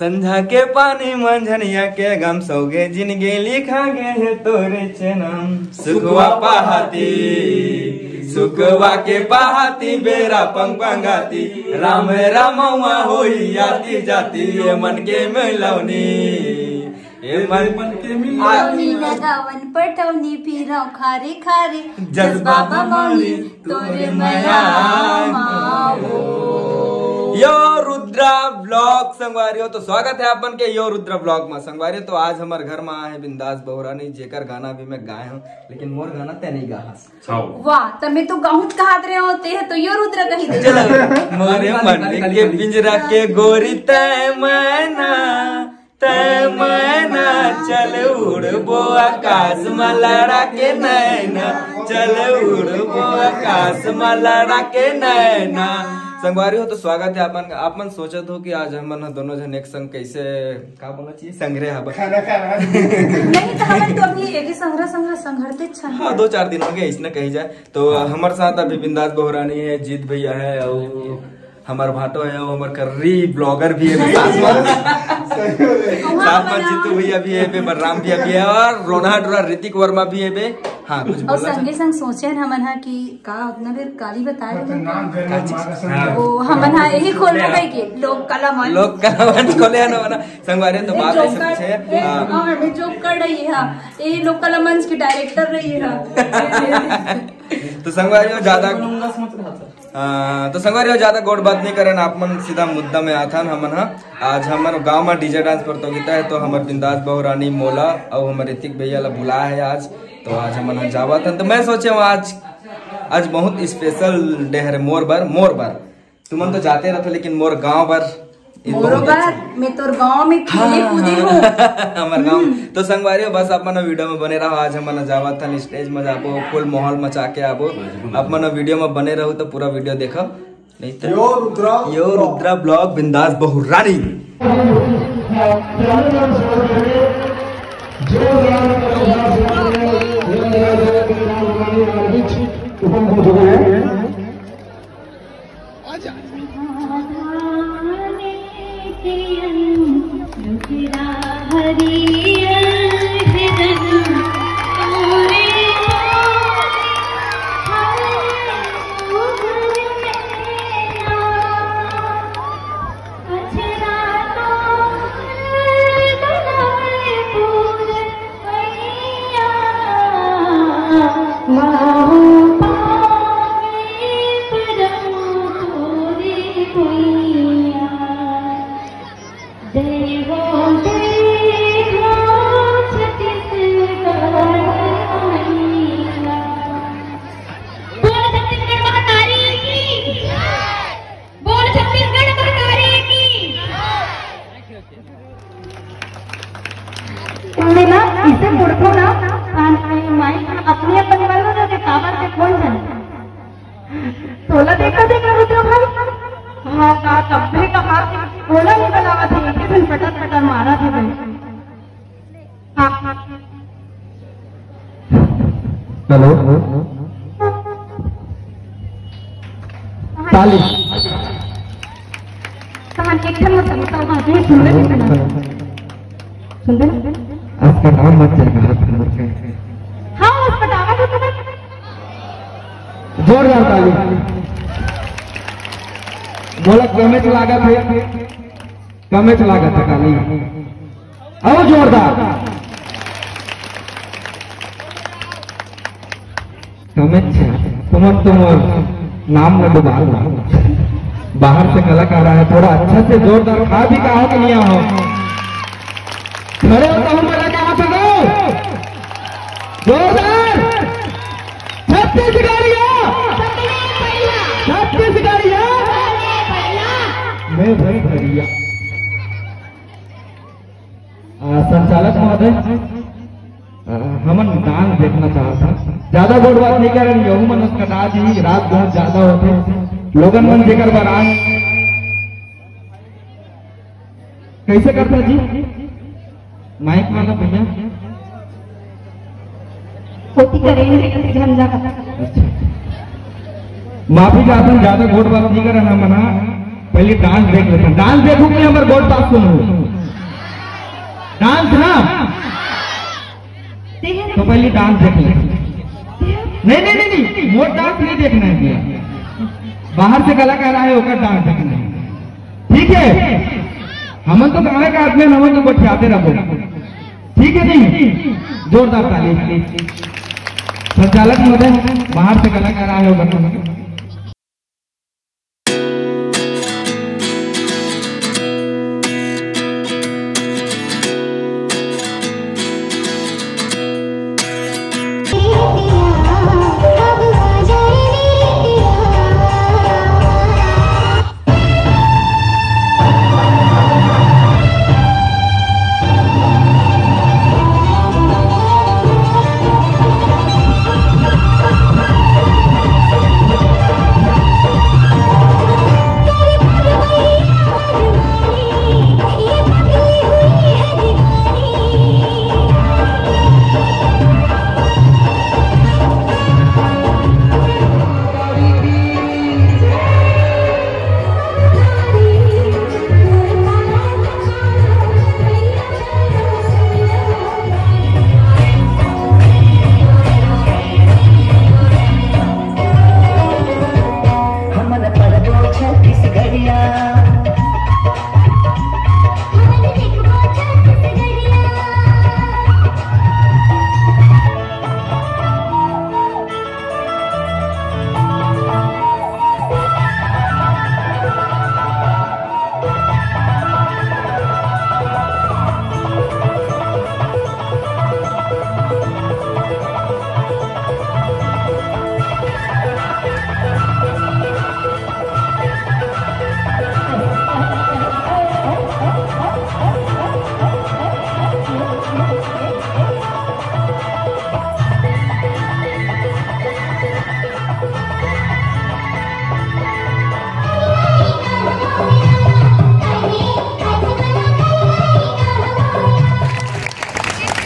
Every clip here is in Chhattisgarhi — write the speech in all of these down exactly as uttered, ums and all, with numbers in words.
संझा के पानी मंझनिया के गम सौगे जिनगी लिखा गे हे तोरे चेनम। सुखवा पहाती, सुखवा के पहाती बेरा पंग पंगाती, राम रामवा होई आती जाती, ये मन के मिलौनी, ये मन के मिलौनी। लगावन पटौनी पीरौ खारे खारे, जस जस बाबा बाबा मौली मौली तोरे तोरे मया मया मा हो। यो रुद्रा ब्लॉग संगवारी हो, तो स्वागत है आप मन के यो रुद्रा ब्लॉग में। संगवारी हो, तो आज हमर घर में आए हैं बिंदास बहुरानी, जेकर गाना भी मैं गाए हूँ, लेकिन मोर गाना तै नहीं गा हस। वाह, त मैं तो गाहूं कहात रहे हो, ते तो यो रुद्रा कही दे। चलो, मोरे मन के पिंजरा के गोरी तै मैना, तै मैना, चल उड़बो आकाश में लड़ा के नैना, चल उड़बो आकाश में लड़ा के नैना। संगवारी हो, तो स्वागत है आप मन का। आप मन सोचत हो कि आज हमन ह दोनों झन एक संग कैसे, का बोलना चाहिए, संघरे हबन। खाना खाना। नहीं, तो हमन तो अभी एक ही संघरा, संघरा, संघरते छन। हाँ, दो चार दिन हो गए, इसने कही जाए। तो हमर साथ अभी बिंदास बहुरानी है, जीत भैया है, और हमर भाटो है, वो हमर कर्री ब्लॉगर भी है, साथ में, साथ में जीतू भैया भी है, बे बलराम भैया भी है, और रोनहा टोरा ऋतिक वर्मा भी है बे। हाँ, कुछ और बोलना संगे चाहते? संग सोचे हन हमन हा कि का उतना बेर काली बताए रहे थे? नाम फेर का चीज? मारा संग। हाँ। वो हमन हा यही खोलना है कि लोक कला मंच। लोक कला मंच खोले है ना, ना। संगवारी तो ये बात ऐसे जोकर, कुछ है। ये, हाँ। हाँ, मैं जोकर रही है। ये लोक कला मंच की डायरेक्टर रही है। तो संगवारी हो ज्यादा बोलूंगा, समझ रहा था। हाँ, तो संगवारी हो, ज्यादा गोठ बात नहीं करन, आप मन सीधा मुद्दा में आथन। हमन ह आज हमर गांव में डीजे डांस प्रतियोगिता है, तो हमर बिंदास बहुरानी मोला अउ हमर ऋतिक भैया ला बुलाया है आज। तो आज हमन ह जावत हन, तो मैं सोचे हूँ आज, आज बहुत स्पेशल डे हरे मोर बर, मोर बर। तुमन तो जाते रहते, लेकिन मोर गांव बर ये मोरो बहुत बर, अच्छा। मैं तोर गांव में खेले हाँ, कूदे हाँ। हूँ। हमर गांव। हम्म। तो संगवारी हो, बस आप मन वीडियो में बने रहो। आज हमन जावत हन स्टेज में, जाबो फुल माहौल मचा के आबो। आप मन वीडियो में बने रहो तो पूरा वीडियो देखो, नहीं तो यो रुद्रा यो रुद्रा ब्लॉग बिंदास बहुरानी। बोल छत्तीसगढ़ महतारी की। बोल छत्तीसगढ़ महतारी की। ना, इसे मुड़को ना, माई अपनी अपन वालों ने काबर से कौन जाने। तोला देखा देखा रुद्र भाई। हाँ, का तब भी कहा, बोला नहीं बनावा था, एक दिन पटर पटर मारा था भाई। हाँ। हेलो। ताली। कहाँ एक ठन मत बताओ, हाँ, ये सुन रहे थे ना। सुन रहे ना? आज का नाम मत चल रहा था, मत कहे। हाँ, उस पटावा तो तुम्हें जोरदार ताली। बोला, कमेच लागत है, कमेच लागत है ताली। और जोरदार। कमेच, तुमन तो मोर नाम न डुबा दो। बाहर से कलाकार आया, थोड़ा अच्छा से जोरदार खा भी कहा कि नहीं हो। खड़े हो तो हम बोला क्या बात हो? जोरदार। छत्तीसगढ़िया। छत्तीसगढ़िया। मैं भाई भैया। आ, संचालक महोदय, आ, हमन डांस देखना चाहत हन। ज्यादा गोठ बात नहीं करन, यहू मन मुस्कुरा जी, रात बहुत ज्यादा होथे। लोगन मन जेकर बर आए, कैसे करता जी? माइक वाला भैया। ओती करेंगे, झंझा का। अच्छा। माफी चाहत हन, ज्यादा गोठ बात नहीं करन हमन हा। पहले डांस देख लेथन। डांस देखो कि हमर गोठ बात सुनो। डांस ना, तो पहले डांस देख ले। नहीं, नहीं, नहीं, नहीं, मोर डांस नहीं देखना है भैया। बाहर से कलाकार आए, ओकर डांस देखना है, ठीक है? हमन तो गाँव के आदमी हन, हमन तो गोठियाते रहो, ठीक है? नहीं, जोरदार ताली। संचालक महोदय, बाहर से कलाकार आए हो, बताओ।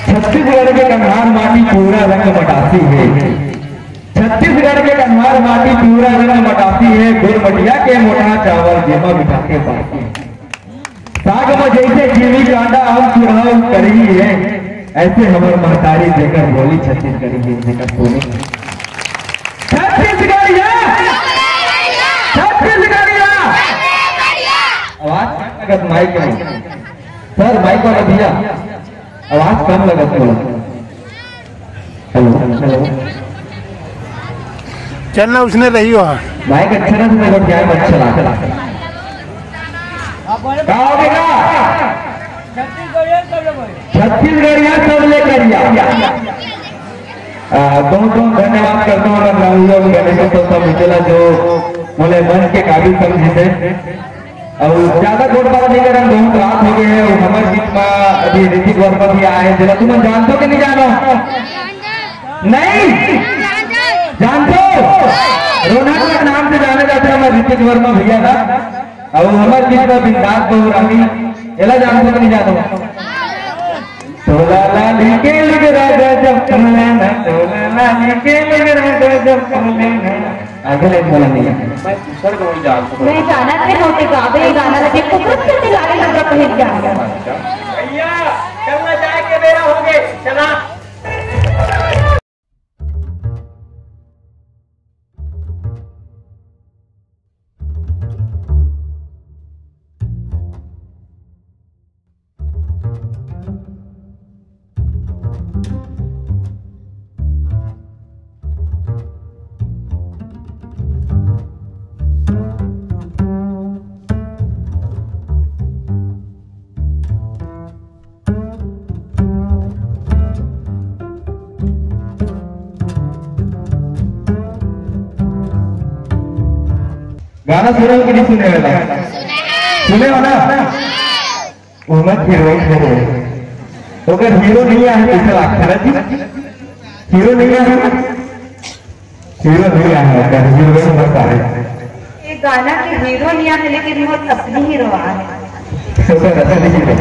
छत्तीसगढ़ के कन्हार माटी पूरा रंग मटासी हे। छत्तीसगढ़ के कन्हार माटी पूरा रंग मटासी हे। गुरमटिया के मोटा चावल जेमा मिठाथे बासी। साग म जइसे जीवी कांदा, हम चुनाव करही हे। ऐसे हमर महतारी जेकर बोली छत्तीसगढ़ी हे, जेकर बोली छत्तीसगढ़िया, छत्तीसगढ़िया। आवाज कम लगत माइक में। सर, माइक वाला भैया, आवाज कम लगत बोलो। Hello, hello. चल ना, उसने रही हो। माइक अच्छा ना, तुम्हें क्या अच्छा लगा? का हो गया? छत्तीसगढ़िया सब ले करिया। आ, बहुत बहुत धन्यवाद करता हूँ मैं राहुल और गणेश उत्सव समिति ला, जो मोला मंच के काबिल समझिस हे। अउ ज्यादा गोठ बात नहीं करन, बहुत रात हो गए हे। अउ हमर बीच में अभी ऋतिक वर्मा भी आए हे, जेला तुमन जानथो कि नहीं जानो? नहीं जानथो? रोनाल्डो के नाम से जाने जाथे हमर ऋतिक वर्मा भैया ला। अउ हमर बीच में बिंदास बहू रानी, एला जानथो कि नहीं जानो? तोला लाली के लुगरा गजब तोला ना, तोला लाली के लुगरा गजब तोला ना। आगे ले बोला नहीं। मैं दूसर को जानता हूँ। मैं जानत नहीं होते गावे ये गाना लगे, कुकुर से लाली लुगरा पहिर जाना। भैया, चलना जाए के बेरा हो गए, चला। गाना सुने हो कि नहीं सुने वाला? सुने हो ना? ओमा हीरोइन हरे। ओकर हीरो नहीं आए, कैसे लागथे ना जी? हीरो नहीं आए, हीरो नहीं आए, ओकर हीरोइन बस आए। ये गाना के हीरो नहीं आए, लेकिन वो असली हीरो आए। ओकर असली हीरो।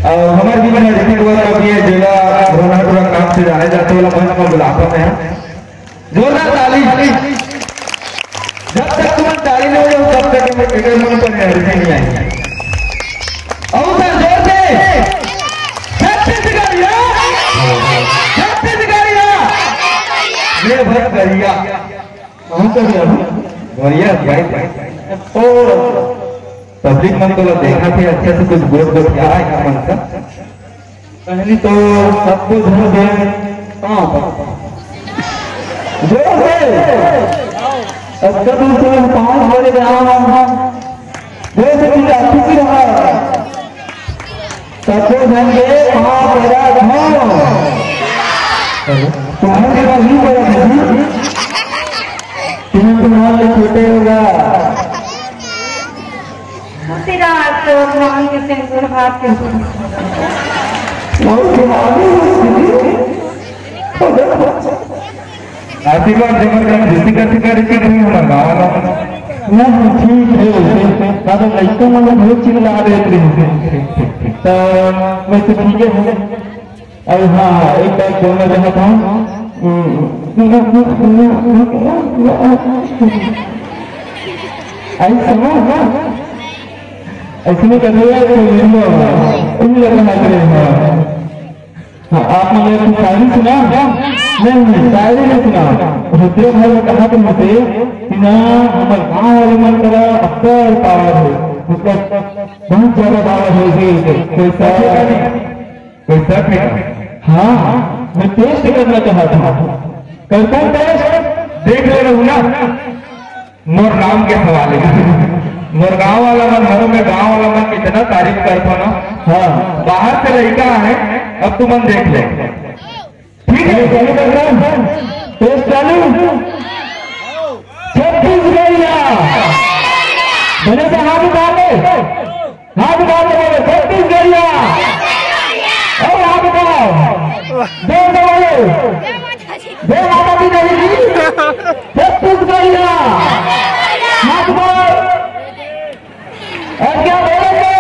अ, हमर जीवन में ऋतिक वर्मा भी है, जेला रोना टोरा नाम से जाने जाते वाला मंच में बुलाता है। जोरदार ताली। जब तक तुमन ताली नहीं बजाओ, तब तक एकर मुंह पर energy नहीं आएगी। और सर, जोर से। छत्तीसगढ़िया, बहुत बढ़िया। बढ़िया भाई। और पब्लिक मन तो देखा थे, अच्छा से कुछ बोल दो क्या है मन का। पहली तो सबको धन दे। हाँ, जोर से। अच्छा, दूसरा पाँच बजे जाओ। जोर से चिल्ला, खुशी रहा। सबको धन दे, पाँच बजा धन। तुम्हारे पास नहीं पड़ा था। तुम्हें तुम्हारे छोटे होगा। दूसरा तो नाम के सिंदूर हाथ के। बहुत तुम्हारे आशीर्वाद जबर कर खुशी का शिकार इसी नहीं हमारा गाँव वाला। नहीं, ठीक है, वैसे। दादा, लड़का मन बहुत चिल्ला रहे थे। तो वैसे ठीक है। अरे हाँ, एक बात बोलना चाहता हूँ। ऐसा ना, ऐसे नहीं कर रहे हैं, तो ये लो, इन लोग हाथ रहे हैं। हाँ, आप मन एक शायरी सुना? नहीं, नहीं, शायरी नहीं सुना। रुद्र भाई ने कहा कि मुझे कि ना, हमारे गाँव वाले मन करा अब्बड़ पावर है, मतलब बहुत ज्यादा पावर है जी। कोई शक है? कोई शक है? हाँ, मैं टेस्ट करना चाहता हूँ। करता हूँ टेस्ट। देख ले रहू ना, मोर नाम के सवाल है। मोर गांव वाला मन हरो, मैं गांव वाला मन कितना तारीफ करता ना। हाँ। बाहर से लड़का है, अब तुमन देख ले। ठीक है, चालू कर रहा हूँ। टेस्ट चालू। छत्तीसगढ़िया। बड़े से हाथ उठा ले। हाथ उठा ले, बोलो, छत्तीसगढ़िया। और हाथ उठाओ। जोर से बोलो। जय माता दी नहीं जी। छत्तीसगढ़िया। हाथ उठाओ। और क्या बोलेंगे?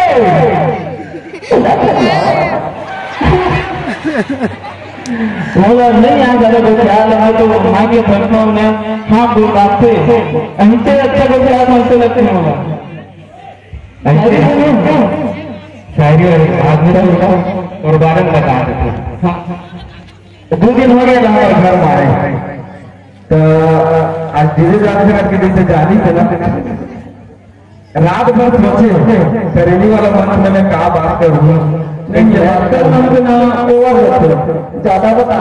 बोला, नहीं, यहाँ ज्यादा कोई ख्याल है तो वहाँ के भक्तों ने हाथ उठाते। इनसे अच्छा कोई ख्याल हमसे लगते हैं बोला। ऐसे शायरी और आदमी तो और बारे में बता देते हैं। हाँ। दो दिन हो गया हमारे घर में आए। तो आज धीरे जाने से करके जैसे जानी चला। रात भर सोचे, करेली वाला मन में मैं का बात करूँ। नहीं, ये बात करना तो ना ओवर होते, ज्यादा बता।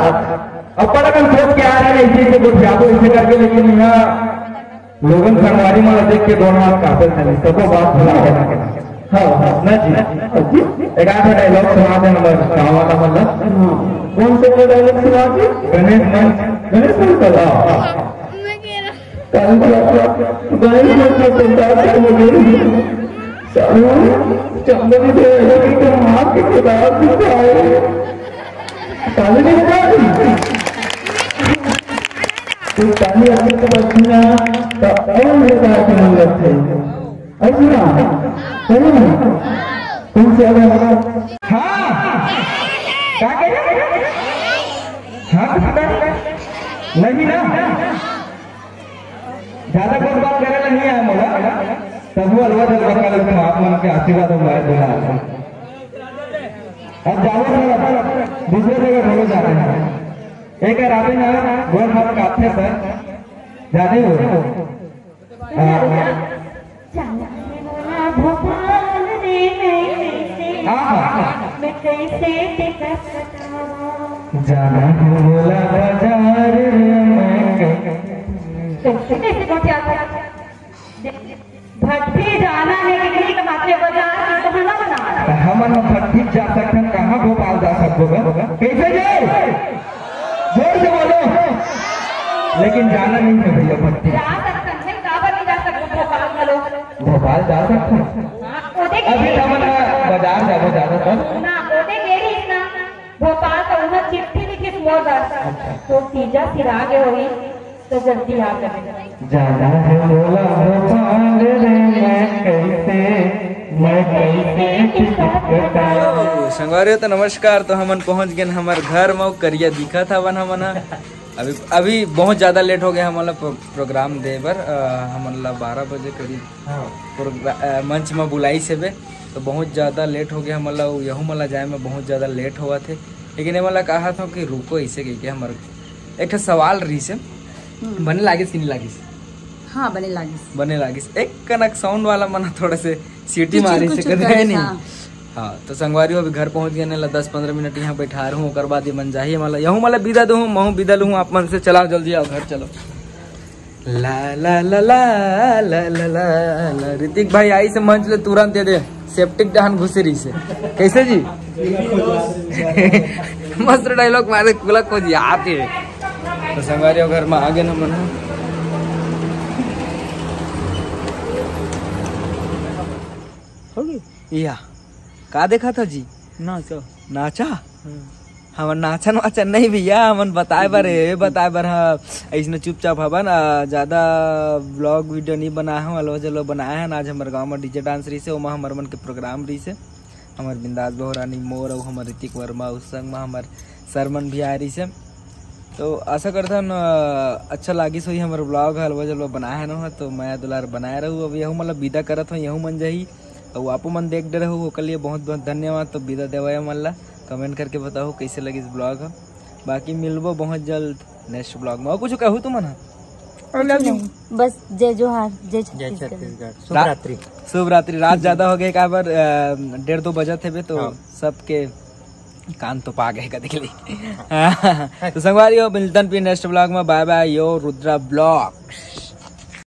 अब बड़ा कन सोच के आ रहे हैं, इसे, इसे गोठियाबो, इसे करके, लेकिन यहाँ लोगन संगवारी मन देख के दोनों हाथ कांपे चले, सबको बात भुला देना। हाँ, हाँ, ना जी। हाँ जी। एक आध डायलॉग सुना दे हमारे गाँव वाला वाला। हाँ। कौन से डायलॉग सुना दे? गणेश मंच। गणेश मंच वाला। काली बाबा, गाय को तो संतान का मुझे सारू चंदन दे, तो माँ के किताब दिखाए। काली नहीं बता दी। तो काली अगर तो बचना, तो और ये बात नहीं लगते। ऐसी ना, सही ना? तुमसे अगर हाँ। क्या कह रहे? हाँ, कुछ नहीं ना। ज्यादा बोल बात करे ला नहीं आया मोला, तब वो अलवा जल बका लगता, आप मन के आशीर्वाद हो, मैं बोला। अब जाओ सर, अपन दूसरे जगह ढूंढो जाते हैं। एक रात में ना, वो हम काफे सर, जाने हो। हाँ। हाँ, हाँ। जाना है बोला बाजार में। भट्ठी जाना है कि नहीं, तो माथे बाजार में तो खाना बनाना है। हमन ह भट्ठी जा सकथन, कहाँ भोपाल जा सकबो गा? कैसे जाए? जोर से बोलो। लेकिन जाना नहीं है भैया भट्ठी। जा सकथन भाई, काबर नहीं जा सकथन भोपाल घलो? भोपाल जा सकथन। हाँ, ओदे के अभी तो हमन ह बाजार जाबो ज्यादातर। ना, ओदे के रहिस ना। भोपाल तो उन्हें चिट्ठी लिखिस मोर बर। अच्छा। तो तीजा सिरा गे होही, तो जल्दी आ जाना है बोला भोपाल रे, मैं कैसे, मैं कैसे टिकट कटाऊं? संगवारी हो तो नमस्कार, तो हमन पहुंच गए हमर घर में, करिया दिखत हवन हमन ह। अभी, अभी बहुत ज्यादा लेट हो गया हमन ला प्रो-, प्रोग्राम दे बर। अ, हमन ला बारह बजे करीब हाँ। प्रोग्रा-, अ, मंच में बुलाइस हेबे, तो बहुत ज्यादा लेट हो गया हमन ला, यहू मन ला जाए में बहुत ज्यादा लेट होवत हे। लेकिन एमन ला कहा था कि रुको, इसे कह के हमर एक ठो सवाल रहिस हे, हम्म। बने लागिस कि नहीं लागिस? हाँ, बने लागिस। बने लागिस। एक कनक साउंड वाला मन ह थोड़ा से सीटी कुछ, मारे कुछ से कदे करके, नहीं। हाँ। हाँ, तो संगवारी हो, अभी घर पहुंच गए ने ला, दस पंद्रह मिनट यहाँ बैठा रहूँ, ओकर बाद ये मन जाही, मतलब यहूँ मतलब विदा दूँ, महूँ विदा लूँ आप मन से। चलाओ जल्दी आओ घर, चलो। ला ला ला ला ला ला ला ला। ऋतिक भाई आई से मंच ले तुरंत दे दे, सेप्टिक डहान घुसे रही से। कैसे जी? मस्त डायलॉग मारे, कुला खोज याद है। तो संगवारी हो, घर में आ गए ना मन। हो गई? या का देखा था जी? नाचा। नाचा? हाँ। हमर नाचन वाचन नहीं भैया, हमन बताए बर, ये बताए बर, हाँ, ऐसने चुपचाप हवन, आ, ज्यादा व्लॉग वीडियो नहीं बनाए हन, अलवा जलवा बनाए हन। आज हमर गांव में डीजे डांस रहिसे, ओमा हमर मन के प्रोग्राम रहिसे, हमर बिंदास बहुरानी मोर अउ हमर ऋतिक वर्मा, उस संग में हमर सरमन भी आए रहिसे। तो आशा करथन, अ, अच्छा लागिस होही हमर व्लॉग, अलवा जलवा बनाए हन, तो मया दुलार बनाए रहू। अब यहू मतलब विदा करत हो, यहू मन जाही, अउ आपो मन देख डरे हो, ओकर लिए बहुत बहुत धन्यवाद। तो विदा देवय मन ला, कमेंट करके बताओ कैसे लगिस व्लॉग ह। बाकी मिलबो बहुत जल्द नेक्स्ट व्लॉग में। और कुछ कहू तुमन ह? बस जय जोहार, जय जय छत्तीसगढ़। छत्तीसगढ़। शुभ रात्रि। शुभ रात्रि। रात ज्यादा हो गए, काबर, अ, डेढ़ दो बजत हेबे, तो हाँ। सबके कान तो पा गए कदी के लिए। तो संगवारी हो, मिलतन फिर नेक्स्ट व्लॉग में। बाय बाय, यो रुद्रा व्लॉग।